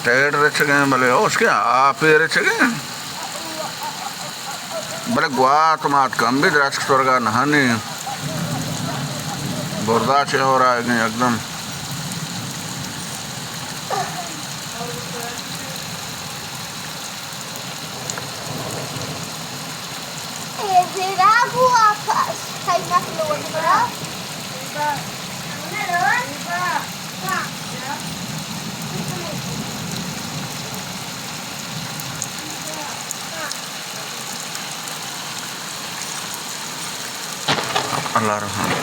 ٹیڈ رچگیں، بلے اوش کہ آپ رچگیں۔ بلے گوات مات کم بھی درچک سرگا نہانی۔ بردا چہ ہور آئیگیں یکدم۔ اللہ رحم۔